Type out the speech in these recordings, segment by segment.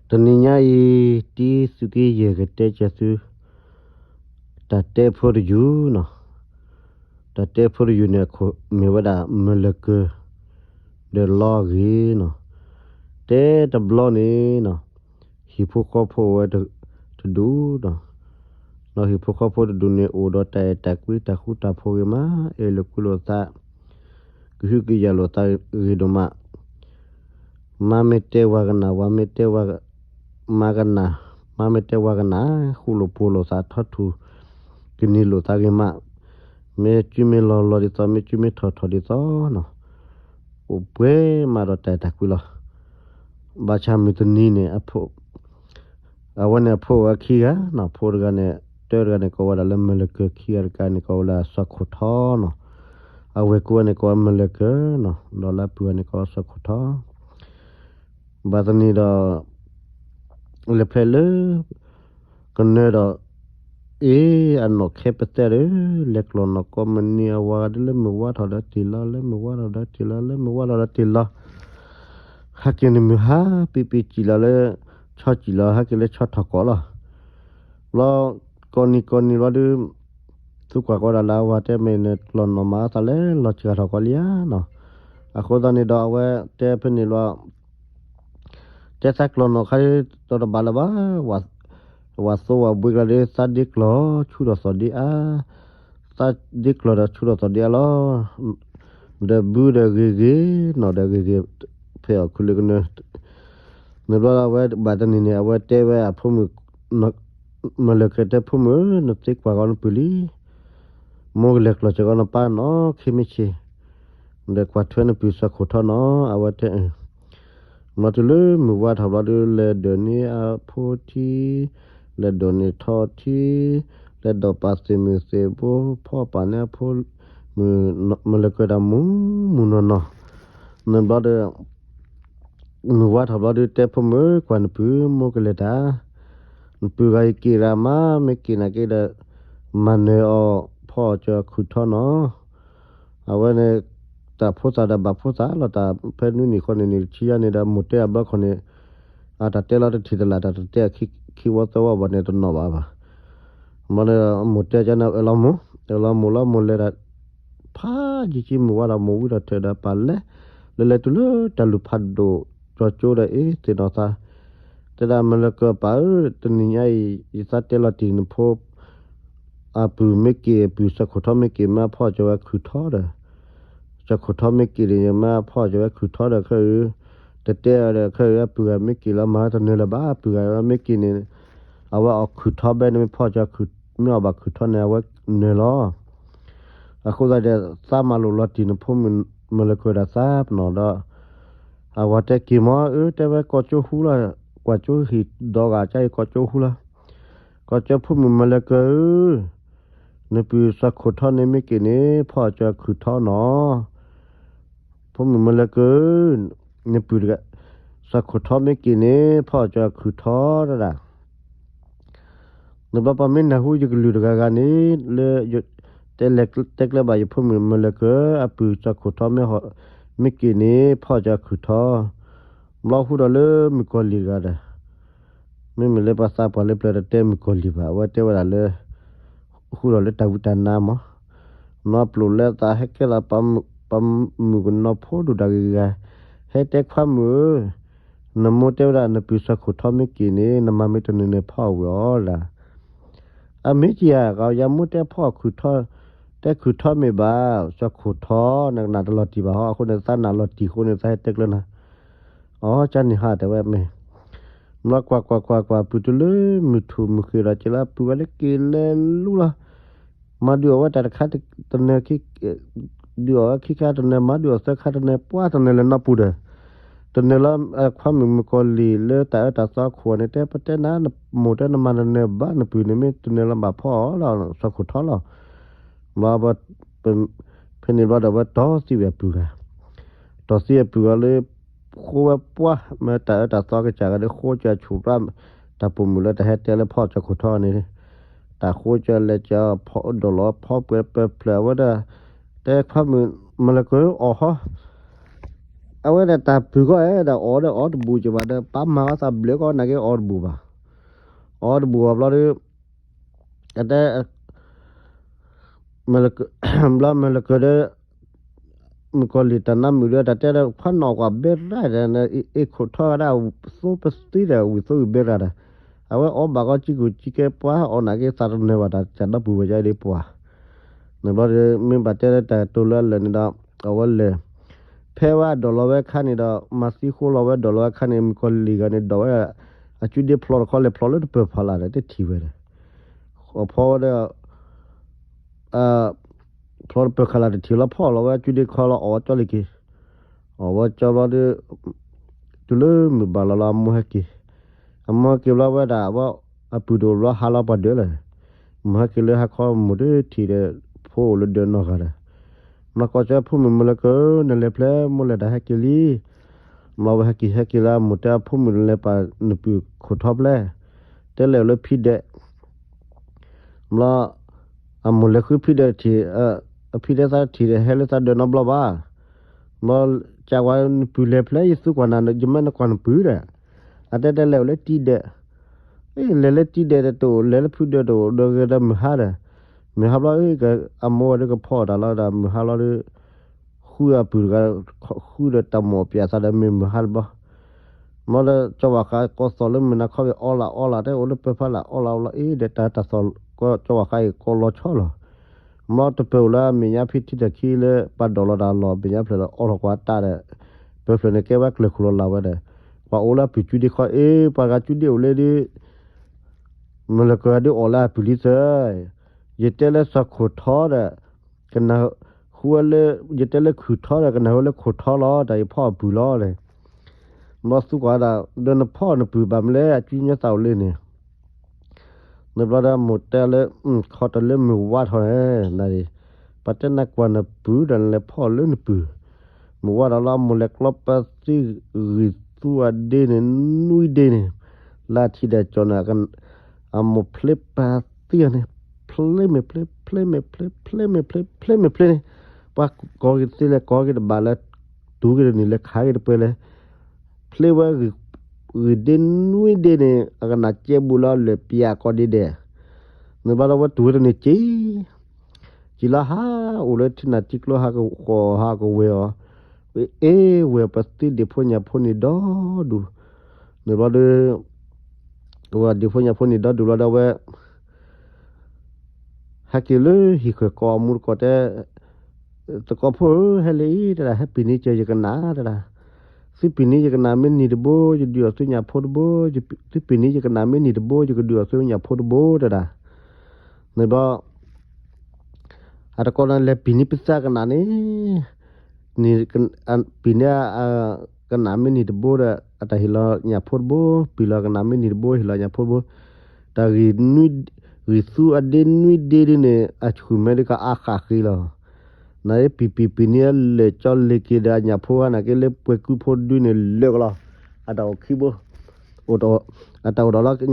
တနံၤညါအံၤ တံသုးက့ယဲၢ်ကတဲကဲသု တၢ်တဲဖိတယုၢ်နီၤ. တၢ်တဲဖိတယုၢ်န့ၣ် မ့ၢ်ဝဲဒၣ်မၢလၢကၢၤ ဒီးလီဂ့ၤနီၤ. တဲတဘျီန့ၣ်နီၤ, ဟံၣ်ဖိဃီဖိဝဲတဒူၣ်နီၤ. ဒီးဟံၣ်ဖိဃီဖိတဒူၣ်န့ၣ် အိၣ်ဒီးတၢ်အဲၣ်တၢ်ကွံ တၢ်ဃူတၢ်ဖိးဂ့ၤမး, အဲၣ်လိာ်ကွံလိာ်သး, ကဟုကယာ်လိာ်သးဂ့ၤဒိၣ်မး. မါမ့ၢ်တဲဝဲကနၣ်, ဝၤမ့ၢ်တဲဝဲ မါကနၣ်, မါမ့ၢ်တဲဝဲကနၣ်, ဃူလိာ်ဖိးလိာ်သး ထီထူၣ်ကနံၤလိာ်သးဂ့ၤမး. မ့ၢ်စုမ့ၢ်လီၤလီၤဒ်သိး, မ့ၢ်စုမ့ၢ်ထီၣ်ထီၣ်ဒ်သိးနီၤ, အိၣ်ပှဲၤမးဒီးတၢ်အဲၣ်တၢ်ကွံလီၤ. ဘၣ်ဆၣ်မုၢ်တနံၤန့ၣ် အဝဲန့ၣ်အဖိအိၣ်ဝဲခံဂၤနီၤ, ဖိတဂၤန့ၣ်, တၢတဂၤန့ၣ်ကိးဝဲဒၣ်လၢမၢလၢကၢၤ, ခံဂၤတဂၤန့ၣ်ကိးဝဲလၢစီၤခိၣ်ထီနီၤ. အဝဲၢ်ကိးဝဲန့ၣ်ကိးဝဲမၢလၢကၢၤနီၤ, ဒီးလၢအပုၢ်ဂၤန့ၣ်ကိးဝဲစီၤခိၣ်ထီ. ဘၣ်တနံၤဒီး လဲၤဖဲလၢကနၢၤဒီး, အ့ အနီၢ်ခဲပသဲဒီး လဲၤကျီၢ်နီၢ်ကိးမုၢ်နံၤ, အဝၤဂၤဒ်လၢမုၢ်ဝါထီၣ်ဒီးတ့ၢ်လီၤ, လၢမုၢ်ဝါထီၣ်ဒီးတ့ၢ်လီၤ, လၢမုၢ်ဝါထီၣ်ဒီးတ့ၢ်လီၤ. ဟဲက့ၤန့ၣ်မုၢ်ဟါပံပံစံၣ်လီၤလၢ ဆီစံၣ်လီၤ, ဟဲက့ၤလၢဆီထီၣ်ကီးလီၤ. ဘျီကိးနံၤကိးနံၤဘျီဒီး သုကွၢ်ကီးဒၣ်လၢအဝၤတဲမ့ၢ်န့ၣ် ကျီၢ်နီၢ်မၤအသးလဲၤလီၤစှၤထီၣ်ကီးလံဧါနီၤ. အဃိသတးန့ၣ်ဒီးအဝဲတဲဖဲန့ၣ်ဘျီ တဲသးကျီၢ်နီၢ်ခါဒီး တတဘၣ်လၢၤဘၣ်, ဝၤသိဝၤဘှ့ကျါဒီး သးဒ့ကျီၢ်ဆူၣ်ထီၣ်သီၣ်ဒ့အါ, သးဒ့ကျီၢ်ဒီးဆူၣ်ထီၣ်သီၣ်ဒ့အါလီၤ. ဒီးဘုဒီးဂ့ၤဂ့ၤ, နီၢ်ဒီးဂ့ၤဂ့ၤ, ဖဲအီၣ်ခုလၢကနၢၤ န့ၣ်ဘျီဒီးအဝဲဘၣ်တနံၤန့ၣ် အဝဲတဲဝဲအဖိမုၣ်, မၢလၢကၢၤတဲ ဖိမုၣ်ဧၢ, နသ့ကွၢ်ကီးနပုၢ်လံ. မိၢ်ကလဲၤကျီၢ်စ့ၢ်ကီးနပၢ်နီၢ်ခံမ့ၢ်ဆ့ၣ်, ဒီးကွၢ်ထွဲနပုၢ်စီၤခိၣ်ထီနီၤ, အဝဲတဲအၢၣ်. ဘျီတုၤလၢမုၢ်ဝါထီၣ်ဘျီဒီး လဲၤဒိးန့ၢ်အဖိထံ, လဲၤဒိးန့ၢ်ထီထံ, လဲၤဒိးပာ်သ့ၣ်မုၢ်သ့ၣ်ဘိ, ဖီၣ်ပာ်န့ၢ်အဖိမုၣ်, မၢလၢကၢၤတၢ်မူမုၢ်နီၢ်နီၢ်. န့ၣ်ဘျီဒီး မုၢ်ဝါထီၣ်ဘျီဒီး တဲဖိမုၣ်, ကွၢ်နပုၢ်, မိၢ်ကလဲၤတၢ်, နပုၢ်ဂၤအံၤက့ၤရၣ်မး, မ့ၢ်က့ၤနာ်က့ဒီး မၤနၢၤအီၤ, ဖီၣ်အီၤကၢၤခုၣ်ထီနီၤ. အဝဲန့ၣ် တၢ်ဖိသၣ်ဒီးဘၣ်ဖိသၣ်လီၤ, တၢ်ဖဲနွံနံၣ်ဃီန့ၣ်န့ၣ် တဆံယါန့ၣ်ဒီး မိၢ်တဲအဘျီခီန့ၣ်, အတၢ်တဲလီၤတထံၣ်တလၢ်, တၢ်တတဲခံဝီသၢဝီဘၣ်န့ၣ် တနီၣ်ဘၣ်ဘၣ်. ဘျီန့ၣ် မိၢ်တဲကန့ၣ် အၢၣ်လီၤမိၢ်, အၢၣ်လီၤမိၢ်လီၤ, မိၢ်လဲၤဒၣ် ဖးယံာ်ကံ မုၢ်ဝါဒီး မိၢ်ဝံထီၣ်ထၢၣ်ဒီးပၢ်လဲၤ, လဲၤလဲၤတုၤလၢတၢ်လူၢ်ဖးဒိၣ်, ကၠီကၠိဒီးအ့ၣ်သ့ၣ်နီၣ်သး, တဲဒၣ်မၢလၢကၢၤပၢ်ဧၢ, တနံၤညါအံၤ ယသးတဲလီၤတံၢ်နဖိ အပုၢ်မ့ၢ်က့ၤ, အပုၢ်စီၤခိၣ်ထီမ့ၢ်က့ၤ မ့ၢ်အဖီၣ်ကၢၤဝဲခုၣ်ထီဒီး, စီၤခိၣ်ထီမ့ၢ်က့ၤန့ၣ် မ့ၢ်အဖီၣ်ကၢၤဝဲခုၣ်ထီဒီး ခဲအံၤ, တတဲအီၤဒီး ခဲအံၤ အပုၢ်ဂၤမ့ၢ်က့ၤလီၤ မၤတနၢၤလၢၤဘၣ်, အပုၢ်ဂၤမ့ၢ်က့ၤန့ၣ် အဝဲအီၣ်ခုၣ်ထီဘဲန့ၣ် မ့ၢ်ဖီၣ်ကၢၤ, မ့ၢ်အီၣ်ဘၣ်ခုၣ်ထီန့ၣ် အဝဲနၢၤလီၤ. အဃိသတးဒီး သးမၤလိာ်လီၤတံၢ်နဖိမုၣ်မၢလၢကၢၤဒီးသးပနီၣ်ဒီး, အဝၤတဲက့ၤမ့ၢ်ဧၢ, တဲဝဲကီၢ်ကၠိဟူလီၤ, ကွၢ်ကၠိဟံၣ်ဒီဂၤကါအံၤ ကီၢ်ကၠိဟူလီၤ. ကီၢ်ကၠိဖိမုၣ်မၢလၢကၢၤဧၢ, နပုၢ်စီၤခိၣ်ထီန့ၣ်မ့ၢ်က့ၤန့ၣ် ဖီၣ်ကၢၤခုၣ်ထီနီၤ. ဖိမုၣ်မၢလၢကၢၤဧၢ, နပုၢ်တဂၤ စီၤခိၣ်ထီမ့ၢ်က့ၤန့ၣ် ဖီၣ်ကၢၤခုၣ်ထီတဒၣ်. နဘျီပှၤမ့ၢ်နၢ်ဟူယကလုၢ်တဂၤဂၤန့ၣ် လၢ တဲလဲၤတဲကျဲဘၣ်ယဖိမုၣ်မၢလၢကၢၤ အပုၢ်စီၤခိၣ်ထီမ့ၢ်ဟီၣ်, မ့ၢ်က့ၤန့ၣ် ဖီၣ်ကၢၤခုၣ်ထီ. ဘျီဃုဒီးလၢမုၣ်ကီၤလံၢ်တဂၤဒီး မ့မ့ၢ်လၢပှၤသးပှၢ်လၢပျၢၤတတဲမုၣ်ကီၤလံၢ်ဘၣ်, အဝဲတဲဝဲဒၣ်လၢ ဃုဒီးလၢတၢ်ဝံတၢ်နါမး, နီၢ်ပျိာ်လၢသးဟဲကဲလီၤ ပှၤမုၣ်ကနီၤဖိဒိၣ်တၢ်ဂ့ၤဂ့ၤ, ဟဲတဲခွါမုၣ်ဧၢ, နမိၢ်တဲဝဲဒၣ် နပုၢ်စီၤခိၣ်ထီမ့ၢ်က့ၤန့ၣ် နမၤမ့ၢ်တနၢၤန့ၣ်ဖီၣ်ဝဲအီၤလၢ အမ့ၢ်က့ၤဧါ, ယမိၢ်တဲဖီၣ်ခုၣ်ထီ, တဲခုၣ်ထီမ့ၢ်ဘၣ်, စီၤခိၣ်ထီ, နကနၣ်တလီၤတံၢ်ဘၣ်ဟီ, အဃိန့ၣ်သးနၢ်လီၤတံၢ်အဃိန့ၣ် သးဟဲတဲကျၢနၤ. အီ ကန့ၣ်ဟါတဲဝဲမ့ၢ်, ဘျီကွၢ်ကွၢ်ကွၢ်ကွၢ် ပုၢ်တုၤလၢမုၢ်ထူၣ်မုၢ်ဃ့ဒီး က့ၤလၢအပုၢ်ဝဲလၢက့ၤလဲၤလူလီၤ. မၤဒုးအီၣ်ဝဲတၢ်တခါတနၢၤ, ဒုးအီၣ်ဝဲခံခါတနၢၤ, မၤဒုးအီၣ်သၢခါတနၢၤ, ပှၤတနၢၤလၢၤနီတပူၤဒီး, တနၢၤလၢ ခွါမုၣ်မုၣ်ကီၤလံၢ်လၢတၢ်အၢတၢ်သီအခိၣ်န့ၣ် တဲပတဲနၤ, မိၢ်တဲနမၤတနၢၤဘၣ်, နပုၢ်န့ၣ်မ့ၢ်တနၢၤလၢၤဘၣ်ဖီၣ်အီၤလီၤ, စီၤခိၣ်ထီလီၤ. ဘျီ ဖဲန့ၣ်ဘျီဒီး အဝဲတီသံဝဲအပုၢ်ဂၤ, တီသံအပုၢ်ဂၤလၢ ဃိဝဲပှၤ မ့ၢ်တၢ်အၢတၢ်သီကစၢ်ဂၤဒီး ဃိကၢၤဆူၣ်ရၣ် တၢ်ပိာ်မုၣ်လၢတၢ်ဟဲတဲလၢဖီၣ်စီၤခိၣ်ထီန့ၣ်, တၢ်ဃိကၢၤလဲၤကၢၤ ဖီၣ်ဒိၣ်လီၤ ဖီၣ်ပှဲၤပၢၤဖျၢၣ်အဝဲဒၣ်, တဲခွါမုၣ်မၢလၢကၢၤအီၣ်ဟီ အဝဲဒၣ်တၢ်ပုၢ်ကီၢ်အဲၣ်ဒိးအီၣ်ဒီးအီတဘူးကဘၣ်ဒီး ပၢ်မၤအသးဘျုးကီးနာ်က့အီတဘူးဘၣ်. အီတဘူးဘၣ်ဘျီဒီး အတဲ ဘျီမ့ၢ်လၢကၢၤဒီး မုၣ်ကီၤလံၢ်တၢ်နါမုာ်ဒီး တၢ်တဲဒီး ခွါနီၢ်ကွၢ်ဘဲရၣ်ဒီး အ့ၣ်ခိၣ်ထီကဒါ သိပသံဒီး ဝံၤသိဝံၤဘဲရၣ်ဒီး အဝဲအီၣ်ဘၣ်ကီးကံကိၣ်ကံကဲပှၤအီၣ်နာ်က့သးတနၢၤဘၣ်တၢ် တၢ်ဒီပုၢ်ဝဲၢ်ယါဒ်ပှၤ န့ၣ်ဘျီဒီး မ့ၢ်ဘၣ်တဲလၢတၢ်တိၤလၢအလၢာ်န့ၣ်ဒီး အဝဲလဲၤ ဖဲဝဲဒိးလီၤဝဲခါန့ၣ်ဒီး မၤသံဃိလီၤဝဲဒိးလီၤဝဲခါန့ၣ် မုၣ်ကီၤလံၢ်ဂၤန့ၣ် ဒိးဝဲ အကုဒ့ဖျိတခီလဲၤဖျိလၢတပၢၤဖီလာ်ဒီး တထံၣ်ဝဲဒီး အဖီဝဲဒီး ဖျိတပၢၤဖီလာ်တထံၣ်လီၤ ဖီၣ်လီၤဝဲအကုဒ့ခီလီၤ အီၣ်ဝဲကၠီလံၤက့ၤ အီၣ်ဝဲကၠီဘျီဒီး တုၤလၢမုၢ်ဘၣ်လီၤလီၤ အမိၢ်ဟဲက့ၤ အမိၢ်ဟဲက့ၤဘျီဝဲဒၣ် အဝဲအပုၢ်တအိၣ်ဘျီဟါလီၤပှၤဒၢးလၢာ် မိၢ်ဟဲက့ၤလၢဟါခီမိၢ်တထံၣ်ဒီး ဖိအိၣ်လၢဒၢးနီၢ်ဂၤဒီး မၤကိးကၠီဖိမုၣ်မ့ၢ်လၢကၢၤ နလဲၤဖျဲမိၢ်လဲၤတၢ်ဟဲက့ၤလံ ဘျီဝဲဟဲက့ၤဟဲက့ၤလၢအမိၢ်တဲအဖိမုၣ်နလဲၤပာ်နပုၢ်ခိၣ်ထီဖျဲ တဲလဲၤအိၣ်လၢဖံဒဲး ဘျီ အမိၢ်လဲၤဃုဖံဒဲးတထံၣ် အဖံဒဲးသးတထံၣ်ဒီး ဟဲလၢသးဒၢးနီတဘျီဘၣ် ဘျီ ကးဝဲနပုၢ်လဲၤဖျဲယသူကွၢ်နၤ ယမ့ၢ်နကွၢ်နပုၢ်ဒီး အတဲတဲလဲၤအိၣ်လၢတံဒဲး အ့ လဲၤလၢတံဒဲးတအိၣ် လဲၤလၢဖုဒဲးတအိၣ် ဒီးဂ့ၤဒီးမုၢ်ဟါဒီး မုၢ်ဟါဘျီ အမိၢ်ဝဲဒၣ်ကဖီၣ်တၢ်လီၤဒီး မုၢ်ဟါလီၤဒီး ဃုအပုၢ်တဂၤ ဃုဒီးတၢ်မိၣ်အပျဲၢ်အသးဒီးမ့ၢ်မုၢ်ဟါတဘျီ ဘျီဒီး ကၠီဝၤဃးကိးသီၣ်လၢမုၢ်နၤခီက့ၤအီလၢ်အီလၢ် တဲအိၣ်လၢပၢၤဖီလာ်အီလၢ်အီလၢ် အ့ ဒီးတၢ်တၢ်သီၣ်ကီး ကၠီဝၤဃးအံၤကိးလီၤဆီလီၤ ဘျီတပၢၤအိၣ်လၢအမဲာ်ညါဖံထံတၢ်ခံလၢ ပှၤဒိးလီၤတၢ်လီၢ်မဲာ်ညါဖျၢၣ်လၢအီထီၣ်ကွၢ်တၢ်ဒီး ပၢၤဖျၢၣ်န့ၣ်ကဲဝဲကျၢၤခိၣ်လီၤလၢ်ဝဲဒီး ပှၤအိၣ်လၢအပုၢ်ကုဒ့ခီ အ့ ပှၤဂၤကုဒ့အိၣ်လၢဒ် မ့ၢ်လၢကဒုးအီၣ်လၢအပုၢ်လံသၢ, ယတဲလၢစီၤခိၣ်ထီဒီး ကနၢ်ဟူဝဲလၢ ယတဲလၢခုၣ်ထီဒီး ကနၢ်ဟူဝဲလၢခိၣ်ထီလီၤ, တၢ်အံၤဖီၣ်အပုၢ်လီၤန့ၣ်, ဘျီသူကွၢ်ဒၣ် ဒီးနဖီၣ်နပုၢ်ဘၣ်မနုၤလဲၣ် အကုညါသးအိၣ်လၢန့ၣ်, န့ၣ်ဘျီဒီးမိၢ်တဲလၢ ခီတၢ်လၢမုၢ်ဝါထီၣ်န့ၣ် နၤအံၤ ပှၤတဲနၤကွၢ်နပုၢ်ဒီးနလဲၤဖီၣ်လၢနပုၢ်, မုၢ်ဝါထီၣ်လီၤ အမိၢ်လဲၤကျီပသံဂံၢ်သူအဒ့န့ၣ် နွံဒ့န့ၣ်, လၢအထံၣ်ဒီးကၠီၤန့ၣ် အမိၢ်ဖျ့ပသံအီၤန့ၣ်, ဖျ့မ့ၢ်ဖျ့ ဖျ့မ့ၢ်ဖျ့ ဖျ့မ့ၢ်ဖျ့ ဖျ့မ့ၢ်ဖျ့န့ၣ်, ပှၤကိးက့ၤတသ့လဲၣ် ကိးက့ၤတဘၣ်လၢ တူၢ်က့ၤတန့ၢ်လဲၣ် ခးက့ၤတပှဲၤလဲၣ်, ဖျ့ဝဲ ဂံၢ်ဒ့နွံဒ့န့ၣ် အကနၣ်ကဲဘူးလၢလၢာ်ပၠးကိးဒ့ဒဲး, န့ၣ်ဘျီဒီးဝဲတူၢ်ဝဲတန့ၢ်က့ၤ က့ၤလီၤဟးအိၣ်လၢထံနၢ်ထံကျိဟးကဃီၤဟးကဝဲၤအီၤ, အ့ၣ်ဝဲၤပသံဒ့ၣ်ဖိညၣ်ဖိန့ၣ်ဒီဒူၣ်, န့ၣ်ဘျီဒီး ဝဲဒ့ၣ်ဖိညၣ်ဖိန့ၣ်ဒီဒူၣ်ဘျီဒီးဝဲ ဟဲက့ၤလၢဟံၣ်ဃၢၤကိးမူတကိးတဲ, သကိးဖိဧၢ ဟဲလၢအံၤတဒၣ် ဟဲပံၤန့ၢ်က့ၤယကနၣ်တဒၣ်, သုပံၤန့ၢ်ယကနၣ်မ့ၢ်နံၤတဘိ ယဒုးအီၣ်သုညၣ်ဖိတဘိ, သုပံၤန့ၢ်ယကနၣ်မ့ၢ်နံၤတဘိ ယကဒုးအီၣ်သုညၣ်ဖိတဘိတဒၣ်, န့ၣ်ဘျီ အတကိးန့ၣ်လဲၤပံၤန့ၢ်ပသးကနၣ်န့ၣ်, ပံၤန့ၢ် ကနၣ်မ့ၢ်နံၤတဘိဒီး အတၢ်ဟ့ၣ်လီၤညၣ်ဖိတဘိ, ပံၤလီၤကနၣ်မ့ၢ်နံၤတဘိ ဟ့ၣ်လီၤညၣ်ဖိတဘိ, တၢ်ဂံၢ် ဂံၢ်သူအဒ့နွံဒ့ဒ်န့ၣ် အဆူၣ်မဲာ်ဒ်ကအါဃၣ်ဃ့လီၤ, နပံၤပံၤပံၤန့ၢ်အလၢာ်ကၠီလ့ၤက့ၤဒီး အညၣ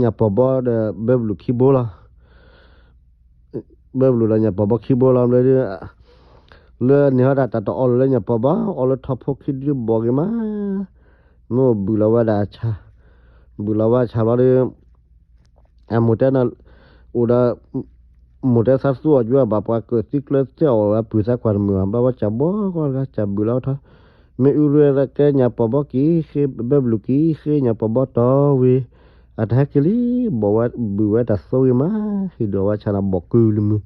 ်ဖိဂၤနာ်က့လၢပှဲၤကုဖိဒုန့ၣ်လၢာ်ကလီၤ, အတၢ်အိၣ်ခံဘိ, အတၢ်အိၣ်ဒီးလၢညၣ်ပီၢ်ဘီဒီးဘၢဘလူးခံဘိလီၤ ဘၢဘလူးဒီးညၣ်ပီၢ်ဘီခံဘိလီၤ လၢန့ၣ်ဟီဒၣ်တၢ်တအီလၢညၣ်ပီၢ်ဘီ အီလၢထီၣ်ဖိခံဒုဘီၣ်ဂ့ၤမး, မ့ၢ်ဘုၣ်လီၤဝဲဒၣ်အဆၣ်, ဘုၣ်လီၤဝဲအဆၣ်ဘျီဒီး အမိၢ်တဲန့ၣ် အိၣ်ဒီး မိၢ်တဲသးသူအီၤယွၤဘၣ်ပှၤကၢၣ်သံကျၢသ့အီၣ်ဝဲပုၢ်သးကွၢ်တမုာ်ဘၣ် ဘျီဝဲကၢ်ဘီကီတဂၤ ကၢ်ဘုၣ်လီၤထီၣ်, မ့ၢ်အူရ့ၣ်ကဲညၣ်ပီၢ်ဘီက့ၤဃ့ ဘၢဘလူးက့ၤဃ့ ညၣ်ပီၢ်ဘီတီဝံၤ, အတၢ်ဟဲက့ၤလံ ဘီၣ်ဝဲဘုၣ်ဝဲတၢ်သိဂ့ၤမး ဟံၣ်ဒိၣ်ဝဲဆၣ်န့ၣ် ဘီၣ်ကုလုာ်မုာ်,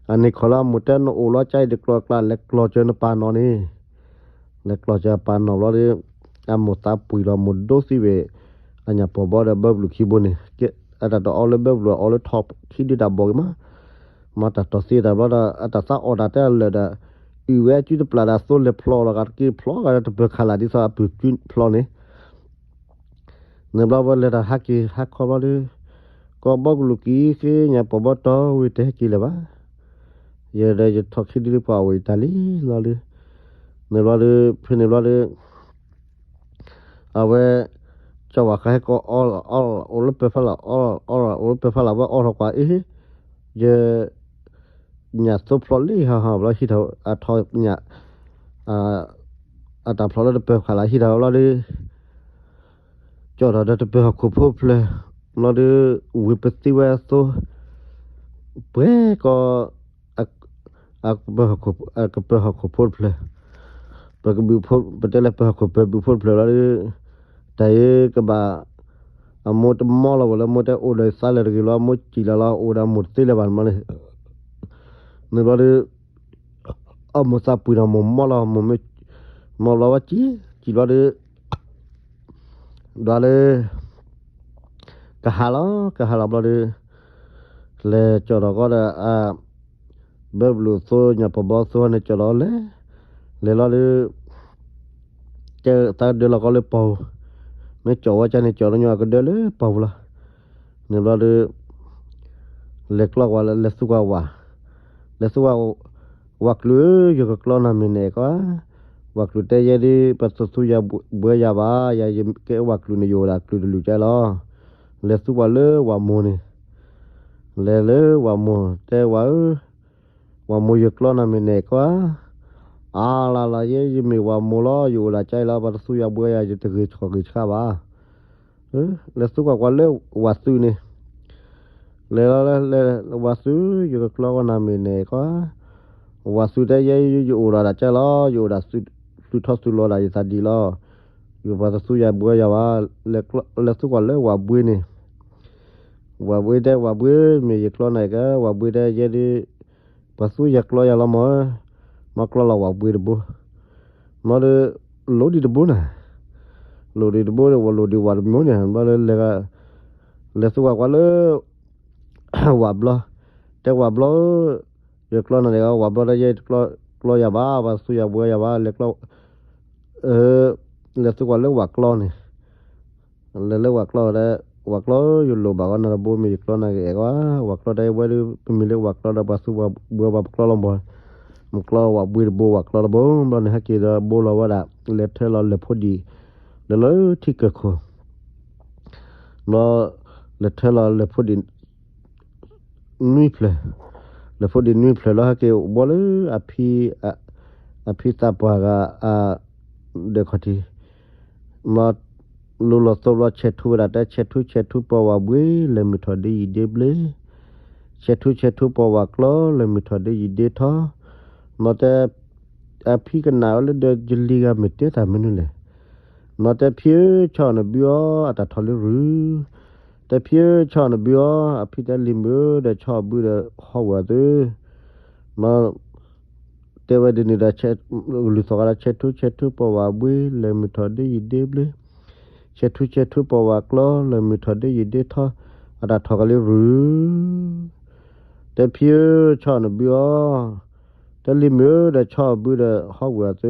အန့ၣ်ခီလီၤ မိၢ်တဲနအိၣ်လီၤကၠါအံၤတကျိၤအကျါ လဲၤကျီၢ်စၢၤနပၢ်နီၢ်န့ၣ် လဲၤကျီၢ်စၢၤအပၢ်နီၢ်ဘျီဒီး အမိၢ်သးပှံၤလီၤ မိၢ်ဒိသံဝဲ အညၣ်ပီၢ်ဘီဒီးဘၢဘလူးခံဘိန့ၣ်, အတၢ်တအီလၢဘၢဘလူးအီလၢထီၣ်ခံဒုတၢ်ဘီၣ်ဂ့ၤမး, မ့ၢ်တၢ်တီၢ်သံတၢ်ဘျီဒီး အတၢ်သးအီၣ်တၢ်တဲအလၢာ်ဒီး အုၣ်ဝဲအကုတပျၢ်ဒီးသိလဲၤဖျိးလီၤဂာ်တက့ၢ် ဖျိးဂာ်ဒီးတပၢၤခးလၢ်ဒ်သိးအပုၢ်ကုဖျိးန့ၣ် န့ၣ်ဘျီဝဲလဲၤတၢ်ဟးက့ၤဟးခီဘျီဒီး ကီၢ်ဘီကလူးက့ၤဃ့ ညၣ်ပီၢ်ဘီတီဝံၤတဟဲက့ၤလၢၤဘၣ်, ယဲဒီးယထီၣ်ခံဒုလၢပှၤအိၣ်အံၤတၢ်လံလီၤလံ, န့ၣ်ဘျီဒီး ဖဲန့ၣ်ဘျီဒီး အဝဲ ကၠီဝၤဃါဟဲကီးအီလီၤ အီလီၤ အိၣ်လၢပၢၤဖးလၢ် အီလီၤ အီလီၤ အိၣ်လၢပၢၤဖးလၢ် ဝဲအီထီၣ်ကွၢ်အ့ၣ် ယ ညၣ်သိဖျိးလံဟီဟီ ဘျီဟံးထီၣ်အထီၣ်ညၣ် အ အတၢ်ဖျိးလၢတပၢၤဃာ်လၢဟံၣ်တၢ်ဝဲဘျီဒီး ကၠီၣ်ထီၣ်ဒီးတပၢၤဟီၣ်ခိၣ်ဖိတဖျၢၣ်, ဘျီဒီး ဝံၤပသံဝဲအသိး, ပှဲၤကီး အကပၢၤဟီၣ်ခိၣ်ဖိတဖျၢၣ်, ပကဘုးဖိ ပတဲလၢပၢၤဟီၣ်ခိၣ်ပၢၤဘုးဖိတဖျၢၣ်လီၤဒီး တၢ်အံၤကဘၣ် အမိၢ်တမီလီၤဝဲလၢမိၢ်တဲအိၣ်ဒီးသးလၢတဂ့ၤလီၤ မိၢ်စံၣ်လီၤလီၤ အိၣ်ဒီးမိၢ်တသ့လၢၤဘၣ်န့ၣ်လီၤ. န့ၣ်ဘျီဒီး အမိၢ်သးပှ့ၤဒီးမိၢ်မီလီၤ မိၢ်မ့ၢ် မီဘျီဝဲစံၣ် စံၣ်ဘျီဒီး ဒွးလၢ ကဟးလီၤ ကဟးလီၤဘျီဒီး လဲၤကၠီၣ်ထီၣ်ကီးဒီး ဘၢဘျုးအသိး ညၣ်ပီၤဘီအသိးန့ၣ် ကၠီၣ်ထီၣ်လဲၤ လဲၤလီၤဒီး ကဲသးကဒၢလီၤကီးလၢပီၢ်ပူၤ, မ့ၢ်ကၠီၣ်ဝဲကန့ၣ် ကၠီၣ်လၢညါကဒၢလၢပီၢ်ပူၤလီၤ. န့ၣ်ဘျီဒီး လဲၤကျီကွၢ် လဲၤသူကွၢ်ဝၤ, လဲၤသူကွၢ် ဝၤကျူၤဧၢ ယကကျီနၤမ့ၢ်နဲၣ်ကီး, ဝၤကျူၤတဲယဲဒ် ပတသူယၤဘှဲယၤဘၣ်, ယၤယကဲဝၤကျူၤန့ၣ် ယအိၣ်ဒၣ်ကျူၤတလုာ်ကလီၤ. လဲၤသူကွၢ်လၢဝၤမိၢ်န့ၣ် လဲၤလၢဝၤမိၢ် တဲဝၤဧၢ, ဝၤမိၢ်ယကျီနၤမ့ၢ်နဲၣ်ကီး, အါလါလါယဲ ယမ့ၢ်ဝၤမိၢ်လီၤ ယအိၣ်ဒၣ်ကလီၤ ပှၤတသူယၤဘှဲယၤ ယတဂ့ၤထီၣ်ဂ့ၤဆှါဘၣ်. လဲၤသူကွၢ်ကွၢ်လၢဝၤသုးန့ၣ် လဲၤလီၤလၢ ဝၤသုး ယကကျီကီးနၤမ့ၢ်နဲၣ်ကီး, ဝၤသုးတဲယဲ ယအိၣ်ဒၣ်ဒၣ်ကလီၤ ယအိၣ်ဒၣ်သုးထီသုးလီၤဒၣ်ယသးဒံးလီၤ. ယပှၤတသူယၤဘှဲယၤဘၣ်. လဲၤသူကွၢ်လၢဝၤဘှ့န့ၣ် ဝၤဘှ့တဲဝၤဘှ့ မ့ၢ်ယကျီနၤကီး ဝၤဘှ့တဲယဲဒ် ပှၤသူယၤကျီယၤလီၤမၢ်, မ့ၢ်ကျီလီၤဝၤဘှ့တဘိ မ့ၢ်ဒီး လိၣ်ဒံးတဘိန့ၣ်, လိၣ်ဒံးတဘိဒီး ဝဲလိၣ်ဒံးဝၤတမံၤန့ၣ် ဘျီလၢ လဲၤသူကွၢ်ကွၢ်လၢ ဝၤဘျီ, တဲဝၤဘျီဧၢ, ယကျီနၤန့ၣ် ဝၤဘျီတဲယဲ ကျီယၤဘၣ် ပှၤသူယၤဘှဲယၤဘၣ် လဲၤကျီ လဲၤသူကွၢ်လၢဝၤကျီန့ၣ် လဲၤလၢဝၤကျီဒီး ဝၤကျီဧၢ ယလိၣ်ဘၣ်ကီးနၤတဘိ မ့ၢ်ယကျီနၤကအဲၣ်ကီးဧါ, ဝၤကျီတဲဝဲဒၣ် ပမ့ၢ်လၢဝၤကျီဒီး ပှၤသူပှၤဘှဲပှၤပကျီလီၤမၢ်, မ့ၢ်ကျီဝၤဘှ့တဘိ ဝၤကျီတဘိ ဘျီန့ၣ် ဟဲက့ၤဒီးဘိလီၤဝဲဒၣ် လဲၤထၢလီၤလဲၤဖိဒံး လဲၤလၢထံကၢၢ်ခိၣ် ဘျီ လဲၤထၢလီၤလဲၤဖိဒံး နွံဖျၢၣ်, လဲၤဖိဒံးနွံဖျၢၣ်လီၤ ဟဲက့ၤအိၣ်ဘှီလၢ အဖံ အဖံသးပှၢ်ဂၤ အ ဒဲးခီၣ်ထံး, ဘျီ လူလီၤသိဘျီ ဆဲးထူဝဲဒၣ်တဲ ဆဲးထူဆဲးထူပီၢ်ဝၤဘှ့ လဲၤမုၢ်ထီၣ်ဒ့ယံာ်ဒ့ဘျ့, ဆဲးထူဆဲးထူပီၢ်ဝၤကျီ လဲၤမုၢ်ထီၣ်ဒ့ယံာ်ဒ့ထီ, ဘျီတဲ အဖံကနၣ်ဝဲလၢဒီးယလံၤဂၤမ့ၢ်တဲတၢ်မနုၤလဲၣ်, ဘျီတဲဖံဧၢ ဆီၣ်နဘုအီၤ အတၢ်ထီၣ်လၢရုၢ်, တဲဖံဧၢ ဆီၣ်နဘုအီၤ အဖံတဲလံၤမုၣ်ဧၢ ဒီးဆီၣ်ဘုဒီးဟီၣ်ဝဲအသု, ဘျီ တဲဝဲဒ်န့ၣ်ဒီး လူၤသီၣ်ကဒီးဆဲးထူဆဲးထူပီၢ်ဝၤဘှ့ လဲၤမုၢ်ထီၣ်ဒ့ယံာ်ဒ့ဘျ့, ဆဲးထူဆဲးထူပီၢ်ဝၤကျီ လဲၤမုၢ်ထီၣ်ဒ့ယံာ်ဒ့ထီ, အတၢ်ထီၣ်ကလၢရုၢ်, တဲဖံဧၢ ဆီၣ်နဘုအီၤ, တဲလံၤမုၣ်ဧၢ ဒီးဆီၣ်ဘုဒီးဟီၣ်ဝဲအသု, ဘ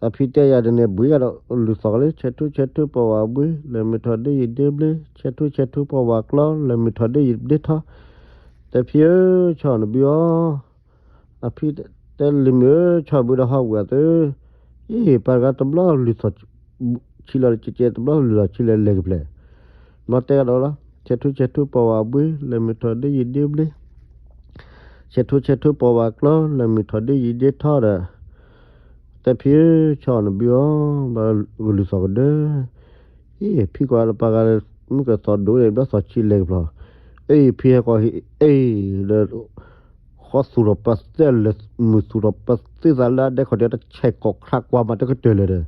ျီ အဖံတဲယၤဒ်န့ၣ် ဘှံးယၤဒီး လူၤသီၣ်ကလၢ ဆဲးထူဆဲးထူပီၢ်ဝၤဘှ့ လဲၤမုၢ်ထီၣ်ဒ့ယံာ်ဒ့ဘျ့, ဆဲးထူဆဲးထူပီၢ်ဝၤကျီ လဲၤမုၢ်ထီၣ်ဒ့ယံာ်ဒ့ထီ, တဲဖံဧၢ ဆီၣ်နဘုအီၤ, အဖံတဲလံၤမုၣ်ဧၢ ဆီၣ်ဘုဒီးဟီၣ်ဝဲအသု, အ့ၣ် ပှၤတဂၤတဘျီလူၤသီၣ်ဆံလီၤကဲကဲ တဘျီလူၤသီၣ်ဆံလီၤလဲၤကပျဲၢ်, ဘျီတဲကဒီးလီၤ ဆဲးထူဆဲးထူပီၢ်ဝၤဘှ့ လဲၤမုၢ်ထီၣ်ဒ့ယံာ်ဒ့ဘျ့ ဆဲးထူဆဲးထူပီၢ်ဝၤကျီ လဲၤမုၢ်ထီၣ်ဒ့ယံာ်ဒ့ထီဒီး, တဲဖံဧၢ ဆီၣ်နဘုအီၤ, ဘျီဂုာ်လုၢ်သီၣ်ကဒၢ, အ့ၣ် ဖံကွၢ်လၢပှၤဂၤလၢ မုၢ်ကသီၣ်ဒိၣ်န့ၣ် ဘျီသီၣ်ဆံလဲၤကပျီ, အ့ၣ် ဖံဟဲကီၢ်ဟံၣ် အ့ၣ် ဒီး ဃီသူၣ်ထီၣ်ပသ့ လဲၤမုၢ်သူၣ်ထီၣ်ပသ့သးလၢအဒဲခီၣ်ထံး တဆဲးကီၢ်ခရၣ်ကွၢ်မးတကတၢၢ်လၢၤဒီး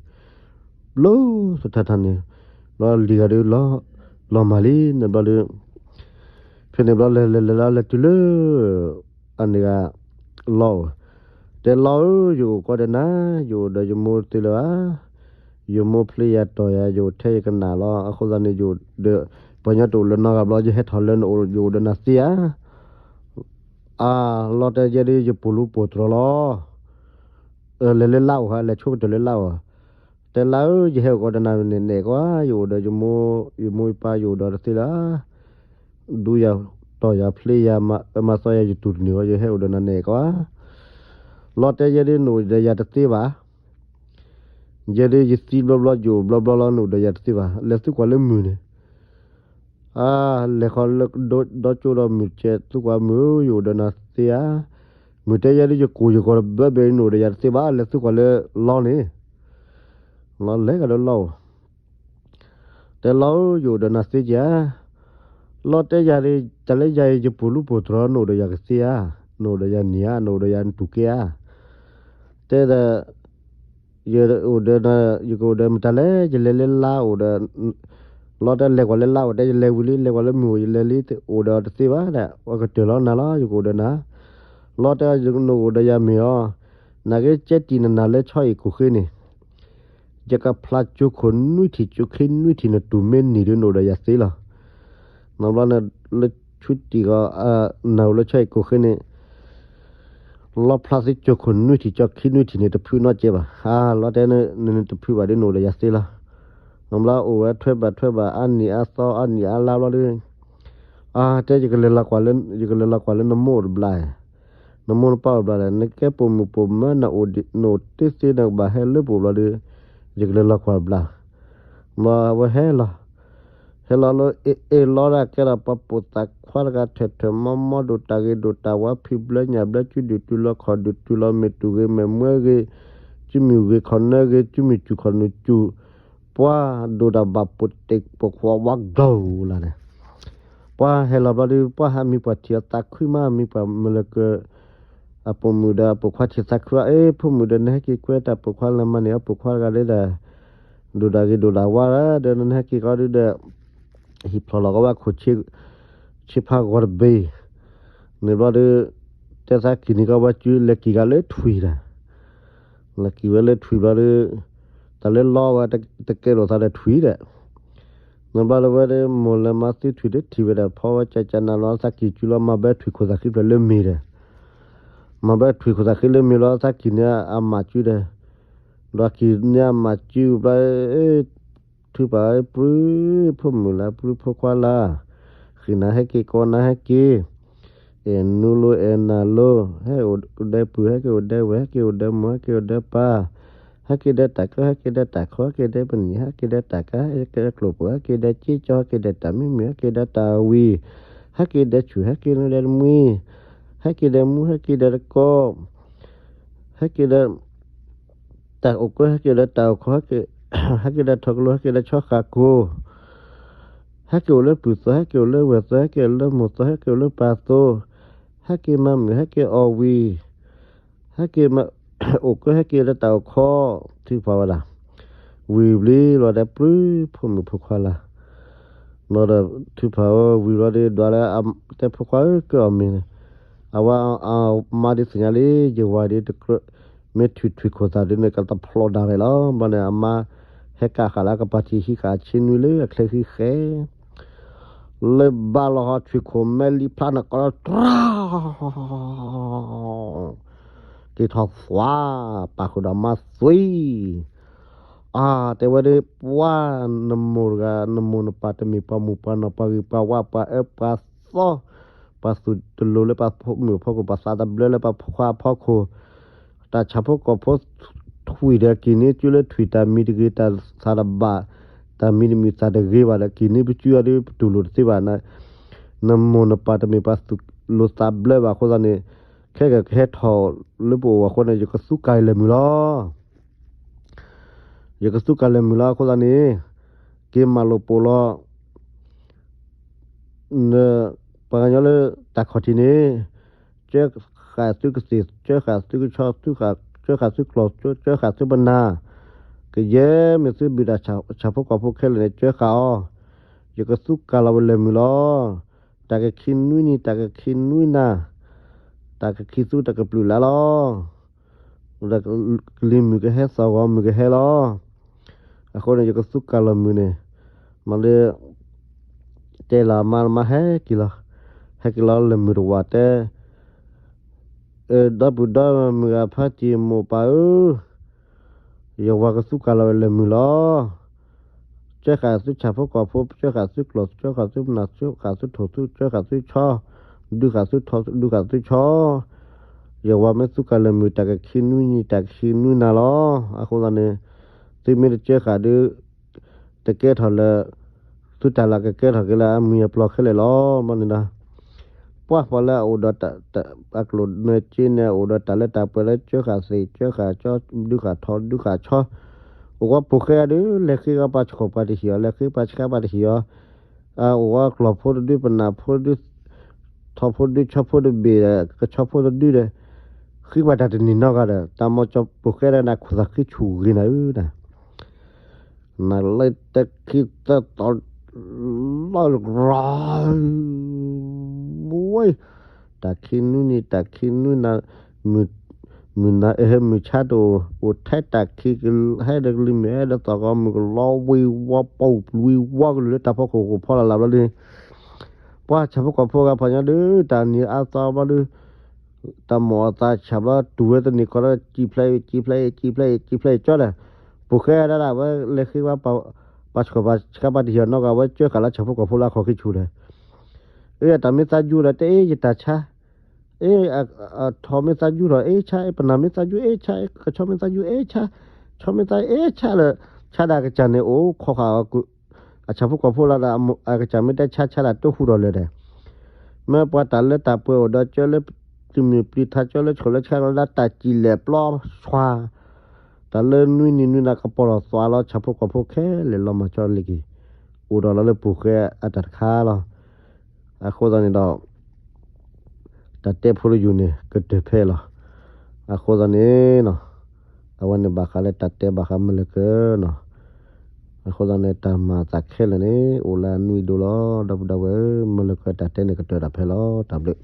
ဘျီသထါထါန့ၣ်, ဘျီလံၤဂၤဒီး လီၤမၢ်လံန့ၣ်ဘျီဒီး, ဖဲန့ၣ်ဘျီလဲၤလဲၤလဲၤလီၤလဲၤတုၤလၢ အန့ၣ်ဂၤ လီအအိၣ်, တဲလီဧၢ ယအိၣ်ကီးဒီးနၤ, ယအိၣ်ဒီးယမိၢ်တသ့လၢၤဘၣ်, ယမိၢ်ဖျ့ယၤတီၢ်ယၤ ယအိၣ်ထဲယကနၣ်လီၤ, အဃိသတးန့ၣ် ယအိၣ်ဒီး ပှၤညီတအိၣ်လၢၤနီတဂၤဘျီ ယဟဲထီၣ်လၢနအိၣ် ယအိၣ်ဒီးနၤသ့ဧါ အါ လီၤတဲယဲဒ်ယပိာ်လူပိာ်တြီၤလီၤ, လဲၤလၢလါအိၣ်ဟဲ လဲၤဆိကတၢၢ်လၢလါအိၣ်, တဲလါဧၢ ယဟဲအိၣ်ကီးဒီးနၤန့ၣ် နဲၣ်ကွၢ် ယအိၣ်ဒီးယမိၢ် ယမိၢ်ယပၢ် ယအိၣ်ဒီးတသ့လၢၤ, ဒူယၤတီၢ်ယၤဖျ့ယၤ မၤသီယၤ ယတူၢ်တန့ၢ်ဝဲ ယဟဲအိၣ်ဒီးနၤနဲၣ်ကွၢ်, လီၤတဲယဲဒ်နအိၣ်ဒီးယၤတသ့ဘၣ် ယဲဒ်ယသံဘျီဘျီ ယအိၣ်ဘျီဘျီလီၤ နအိၣ်ဒီးယၤတသ့ဘၣ် လဲၤသူကွၢ်လၢမုၢ်န့ၣ်, အါ လဲၤဃီလၢဒီကၠိဒီးမုၢ်ကဲ သူကွၢ်မုၢ်ဧၢ ယအိၣ်ဒီးနၤသ့ဧါ, မုၢ်တဲယဲဒ်ယကိာ်ယဂီၤတဘၢဘဲ နအိၣ်ဒီးယၤတသ့ဘၣ် လဲၤသုကွၢ်လၢလီၢ်န့ၣ်, လီၤလဲၤကဒီးလီၢ်အိၣ်, တဲလီၢ်ဧၢ ယအိၣ်ဒီးနၤသ့ကဧါ, လီၢ်တဲယၤဒ် တၢ်လၢယၤအံၤ ယပိာ်လူပိာ်တြီၤ နအိၣ်ဒီးယၤကသ့ဧါ, နအိၣ်ဒီးယၤန့ၣ်ဧါ, နအိၣ်ဒီးယၤနတူၢ်ကဲဧါ, တဲဒီး ယအိၣ်ဒီးနၤ ယကအိၣ်ဒီးမတၤလဲၣ် ယလဲၤလၢလါအိၣ်ဒီး, လီၢ်တဲလဲၤကွၢ်လၢလါအိၣ် တဲယလဲၤဝံၤလံ လဲၤကွၢ်လၢမုၢ်အိၣ် ယလဲၤလံ အိၣ်ဒီးတသ့ဘၣ်ဒၣ် ပှၤကတၢၢ်လီၤနၤလီၤ ယကအိၣ်ဒီးနၤ, လီၢ်တဲနအိၣ်ဒီးယၤမ့ၢ်အီၤ, နက့ကဲတံၢ်နနၢ်လၢဆီအံၤကိၢ်ဃ့န့ၣ် ယကဖျါကၠိခိၣ်နွံထံၣ် ကၠိခံနွံထံၣ် နတူၢ်မ့ၢ်နံၣ်ဒီးနအိၣ်ဒီးယၤသ့လီၤ. နီဘျီန့ၣ် လၢဆူတံၢ်ဂီၤ နၢ်ဟူလၢဆီအံၤကိၢ်ဃ့န့ၣ် လီၢ်ဖျါသ့ကၠိခိၣ်နွံထံၣ် ကၠိခံနွံထံၣ်န့ၣ် တဖုနီတစဲးဘၣ်. အါ လီၢ်တဲ နတဖုဘၣ်ဒီးနအိၣ်ဒီးယၤသ့လီၤ. နီဘျီအိၣ်ဝဲထွဲဘၣ်ထွဲဘၣ် အါနံၣ်အါသီ အါနံၣ်အါလါဘျီဒီး အါ တဲ ယကလဲၤလီၤကွၢ်လၢနမိၢ်တဘျီ, နမိၢ်နပၢ်အိၣ်ဘျီဒီး နကဲပိာ်မုၣ်ပိာ်မၢ နအိၣ်တ့ၢ်သ့ နကဘၣ်ဟဲလၢပအိၣ်ဘျီဒီး ယကလဲၤလီၤကွၢ်တဘျီ. ဘျီအဝဲဟဲလီၤ, ဟဲလီၤလၢ အ့ၣ်အ့ၣ်လီၤဒၣ်ကဲဒီး ပှၤပိာ်သးခွါတဂၤ ထွဲးထွဲးမီမီ ဒိၣ်တၢ်ဂ့ၤဒိၣ်တၢ်ဝါ ဖံးဘျၢညၣ်ဘျၢ စုဒုၣ်တုၤလီၤခီၣ်ဒုၣ်တုၤလီၤ မ့ၢ်တူၢ်ဂ့ၤမ့ၢ်မွဲဂ့ၤ, စုမုၢ်ဂ့ၤခီၣ်နၢဂ့ၤ စုမုၢ်စူၢ်ခီၣ်နၢစူၢ်, ပှၤဒိၣ်တၢ်ဘၣ်ပိာ်တ့ၢ်ပိာ်ခွါဝါကျိၤလၢ်န့ၣ် ပှၤဟဲလီၤဘျီဒီး ပှၤဟးမံပှၤထံၣ်အသးခုမး မံပှၤမလၢက အပိာ်မုၣ်ဒီးအပိာ်ခွါထံၣ်သးခု အ့ ဖိမုၣ်ဒီး နဟဲက့ၤကွဲတၢ်ပိာ်ခွါလၢမၤန့ၢ်အပိာ်ခွါတဂၤဒီး ဒိၣ်တၢ်ဂ့ၤဒိၣ်တၢ်ဝါဒီး နဟဲက့ၤကီးဒုဒီး ဟံၣ်ဖျိးလီၤကီးဝဲခိၣ်ဆ့ဖါဂီၤတဘ့ၣ်, န့ၣ်ဘျီဒီး တဲသးကံၢ်န့ၢ်ကီးဝဲစု လဲၤကံၢ်ဂၤလၢထွံၣ်တၢ် လဲၤကံၢ်ဝဲလၢထွံၣ်ဘျီဒီး တၢ်လၢလီဝဲတကဲလိာ်သးဒီးထွံၣ်ဒီး နဘျီလၢဝဲဒီး မိၢ်လဲၤမၤသံထွံၣ်ဒီးထံၣ်ဝဲဒီး ဖီဝဲကကနၤလီၤသးကံၢ်စုလီၤ မၤဘၢထွံၣ်ခိၣ်သးဃံဖျၢၣ်လၢမ့ၤဒီး မၤဘၢထွံၣ်ခိၣ်သးဃံလၢမ့ၤလီၤ သးကံၢ်န့ၢ်အမၤစုဒီး ဒီးကံၢ်န့ၢ်အမၤစုဘျီ ထုပၢ် ပြူၤဖိမုၣ်လၢ ပြူၤဖိခွါလၢ ဃ့ၢ်နၤဟဲက့ၤ ကိးနၤဟဲက့ၤ အဲၣ်နူလိ အဲၣ်နၤလိ ဟဲက့ၤအိၣ်ဒီးပုၢ် ဟဲက့ၤအိၣ်ဒီးဝဲၢ် ဟဲက့ၤအိၣ်ဒီးမိၢ် ဟဲက့ၤအိၣ်ဒီးပၢ် ဟဲက့ၤဒီးတၢ်ကၢ ဟဲက့ၤဒီးတၢ်ခီ ဟဲက့ၤဒီးပနံာ် ဟဲက့ၤဒီးတၢ်ကါ ဟဲက့ၤဒီးကျိၣ်ပိၢ် ဟဲက့ၤဒီးက့ကၠီ ဟဲက့ၤဒီးတၢ်မံမုာ် ဟဲက့ၤဒီးတၢ်ဝံၤ ဟဲက့ၤဒီးဆူၣ် ဟဲက့ၤဒီးတမှံ ဟဲက့ၤဒီးမူ ဟဲက့ၤဒီးတကီ ဟဲက့ၤဒီး တၢ်အိၣ်ကၢ ဟဲက့ၤဒီးတၢ်အိၣ်ခီ ဟဲက့ၤဒီးထီၣ်ကလိၤ ဟဲက့ၤဒီးဆီဃာ်ကိၢ် ဟဲက့ၤအိၣ်လၢပုၢ်သိ ဟဲက့ၤအိၣ်လၢဝဲၢ်သိ ဟဲက့ၤအိၣ်လၢမိၢ်သိ ဟဲက့ၤအိၣ်လၢပၢ်သိ ဟဲက့ၤမၤမုာ် ဟဲက့ၤအီၣ်ဝံၤ ဟဲက့ၤမၤ အိၣ်ကၢ ဟဲက့ၤဒီးတၢ်အိၣ်ခီ ထုကဖၣ်ဝဲဒၣ် ဝံၤဘျီလီၤဒီး ပြူၤဖိမုၣ်ဖိခွါလၢ် ဒီးထုကဖၣ်ဝဲဝံၤလီၤဒီး ဒွးလၢ တဲဖိခွါဧၢ ကၢအီၣ်မ့ၤန့ၣ် အဝဲအမါဒ်သ့ၣ်ညါလံ ယဝၤဒ်တကြၢး မ့ၢ်ထုးထွံၣ်ခိၣ်သးဒ်န့ၣ် ကတဖျိးဒၣ်ဝဲလီၤ. ဘျီန့ၣ် အမါဟဲကးဃာ်လၢအကပၤထံး ဟံးဃာ်အဆ့နွံလၢအချၢဃံဃဲ လၢဘၣ်လီၤဟီ ထွံၣ်ခိၣ်မဲလံဖျါန့ၣ်ကီး တြီ က့ၤထီၣ်သွါ ပာ်ဃုာ်ဒီးမါသွံ အါ တဲဝဲဒၣ် ပှၤနမိၢ်တဂၤ နမိၢ်နပၢ်တမ့ၢ်ပှၤမူၢ်ပှၤနီၢ် ပှၤဂ့ၤပှၤဝါ ပှၤအၢပှၤသီ ပှၤသူၣ်တလိၤလၢပှၤမုၣ်ဖိခိၣ် ပှၤသးတဘျၢလၢပှၤဖိခွါအဖီခိၣ် တၢ်ဆၣ်ဖိကီၢ်ဖိ ထွံၣ်ဒီးကံၢ်န့ၢ်စုလၢထွံၣ် တၢ်မံတဂ့ၤ တၢ်သၣ်တဘၣ် တၢ်မံတမံၤသၣ်တဂ့ၤဘၣ်ဒီး ကံၢ်န့ၢ်ပစုအီၤဒီး ပတူၢ်လိာ်တသ့ဘၣ် နမိၢ်နပၢ်တမ့ၢ်ပှၤသူၣ်လိၤသးဘျၢဘၣ်အဃိသတးန့ၣ် ခဲကကဟဲထီၣ်လၢပအိၣ်အဃိန့ၣ် ယကသူကၤလၢာ်မုၢ်လီၤ. ယကသူကၤလၢာ်မုၢ်လီၤအဃိသတးန့ၣ် က့ၤမၤလိာ်ပိာ်လီၤ ပှၤကညီလၢတၢ်ခီၣ်ထံးန့ၣ် ကၢဃာ်သုကသ့ၣ် ကၢဃာ်သုကဆီ ကၢဃာ်သုကျိာ် ကၢဃာ်သုပနၢ် ကယဲၢ်မ့ၢ်သုဘုၣ်တၢ်ဆၣ်ဖိကီၢ်ဖိခဲလၢာ်န့ၣ် ကၢဃာ်အီၤ ယကသူကၤလီၤဝဲလၢာ်မုၢ်လီၤ. တၢ်ကခံနွံနံၤ တၢ်ကခံနွံနၤ တၢ်ကခံသူတၢ်ကပျုၢ်လၢ်လီၤ. ကလံၤမုၢ်ကဟဲ သီၣ်ဂီၤမုၢ်ကဟဲလီၤ. အဃိန့ၣ် ယကသူကၤလီၤမုၢ်န့ၣ် မၤလၢ တဲလီၤမါ မါဟဲက့ၤလီၤ. ဟဲက့ၤလီၤလၢမုၢ်တဝၢ်တဲ ဒီပုၢ်ဒီမုၣ်ဂၤဖါတံၢ်မိၢ်ပၢ်ဧၢ, ယဝၤကသူကၤလီၤဝဲလၢမုၢ်လီၤ. ကၢဃာ်သုဆၣ်ဖိကီၢ်ဖိ ကၢဃာ်သုကျိာ် ကၢဃာ်သုပနၢ် ကၢဃာ်သုထိၣ်သု ကၢဃာ်သုဆီ ဒုးဃာ်သုထိၣ် ဒုးဃာ်သုဆီ ယဝၤမ့ၢ်သူကၤလၢမုၢ် တၢ်ကခံနွံနံၤ တၢ်ကခံနွံနၤလီၤ. အဃိသတးန့ၣ် သုမ့ၢ်တကၢဃာ်ဒီး တကဲထီၣ်လၢ သုတၢ်လၢကကဲထီၣ်က့ၤလၢအမုၢ်အပျီၢ်ခဲလၢာ်လီၤ. ဘၣ်န့ၣ်ဒီး ပှၢ်ပှၤလၢအအိၣ်ဒီးတၢ် တၢ် အကျိၣ်နၢၤက့န့ၣ် အိၣ်ဒီးတၢ်လၢတၢ်ပှဲၤလၢကၢဃာ်သ့ၣ် ကၢဃာ်ကၠီ ဒုးဃာ်ထီ ဒုးဃာ်ဆီ, အိၣ်ဝဲပိာ်ဃဲဒုး လဲၤဃ့ဝဲပှၤဆှီၣ်ပှၤတဟံၣ်အီၤ လဲၤဃ့ပှၤဆှါပှၤတဟံၣ်အီၤ, အအိၣ်ဝဲကျီၢ်ဖိတဒု ပနၢ်ဖိတဒု ထီဖိတဒု ဆီဖိတဘ့ၣ်ဒီး ကဆီဖိတဒုဒီး ဃ့ပှၤတၢ်တန့ၢ်နီတဂၤဒီး တၢ်မၤကၠီပိာ်ဃဲဒၣ်နၤ ခိၣ်သးဃ့ဆူၣ်ဂ့ၤနၤဧၢနၤ နလၢတခံသၢသီ လီၢ်ရၤ ဝဲ တၢ်ခံနွံနံၤ တၢ်ခံနွံနၤ မုၢ် မုၢ်နၤ အဟဲမုၢ်ဆါတအိၣ် အိၣ်ထဲတၢ်ခံကဟဲဒီးကလံၤမုၢ်ဟဲဒီးသီၣ်ဂီၤမုၢ်ကလီ ဝံၤဝီပီၢ်ဝံၤဝီကလုာ်လၢတၢ်ဖီခိၣ်ကဖီလၢ်လၢ်ဘျီဒု ပှၤဆၣ်ဖိကီၢ်ဖိဂၤဖးညါဒု တၢ်နံၤအါသီဘျီဒု တၢ်မိၣ်အသးဆၣ်ဘျီ တူၢ်ဝဲသန့ၤခီဒီး စံၣ်ဖျဲးအံၤ စံၣ်ဖျဲးအံၤ စံၣ်ဖျဲးအံၤ စံၣ်ဖျဲးအံၤ ကၠီဒီး ပိာ်ဃဲဒၣ်ဒၣ်ဝဲ လဲၤဃ့ဝဲပှၤ ပှၤဆှီၣ်ပှၤဆှါပှၤတဟံၣ်အီၤနီတဂၤ ဝဲကၢဃာ်လၢဆၣ်ဖိကီၢ်ဖိလၢအခီၣ်ဃံဆူၣ်ဒီး အတၢ်မ့ၢ်သးယူၤဒီး တအ့ၣ်ယတၢ်ဆါ အ့ၣ် အထီၣ်မ့ၢ်သးယူၤဒီး အ့ၣ်ဆါ အ့ၣ်ပနၢ်မ့ၢ်သးယူၤ အ့ၣ်ဆါ အ့ၣ်ကဆီမ့ၢ်သးယူၤ အ့ၣ်ဆါ ဆီမ့ၢ်သးအ့ၣ်ဆါလၢ ဆါဒၣ်ကစၢ်န့ၣ် အိၣ်ခိးဃာ်အီၤ အဆၣ်ဖိကီၢ်ဖိလၢဒၣ် အကစၢ်မ့ၢ်တဲဆါ ဆါဒၣ်တိၢ်ဃူဒီးလၢၤဒီး မ့ၢ်ပှၤတၢ်လၢတၢ်ပှဲၤအိၣ်ဒီးကၢလၢ ပျုၤမုၢ်ပျုၤထါ ကၢလၢဆှီၣ်လၢဆှါလၢ တၢ်စံၣ်လဲၣ်ပျီဆွါ တၢ်လၢနွံနံၤနွံနၤကပီၤလီၤသွးလီၤ ဆၣ်ဖိကီၢ်ဖိခဲလၢာ်လီၤမၤကၠီလ့ၢ်က့ၤ အိၣ်ဒီးလီၤလၢပိာ်ဃဲအတၢ်တခါလီၤ. အဃိသတးန့ၣ်ဒီး တၢ်တဲဖိတယုၢ်န့ၣ် ကတၢၢ်ဖဲလီၤ. အဃိသတးန့ၣ်နီၤ အဝဲန့ၣ်ဘၣ်ဃးလၢတၢ်တဲဘၣ်ဃးမုၢ်လၢကၢနီၤ. အဃိသတးန့ၣ် တၢ်မၤအသးခဲလၢာ်န့ၣ် အိၣ်လၢအနွံဒိၣ်လီၤ. ဒီပုၢ်ဒီဝဲၢ်ဧၢ, မုၢ်လၢကၢတၢ်တဲန့ၣ် ကတၢၢ်ဒၣ်ဖဲလီၤ. တၢ်ဘျုး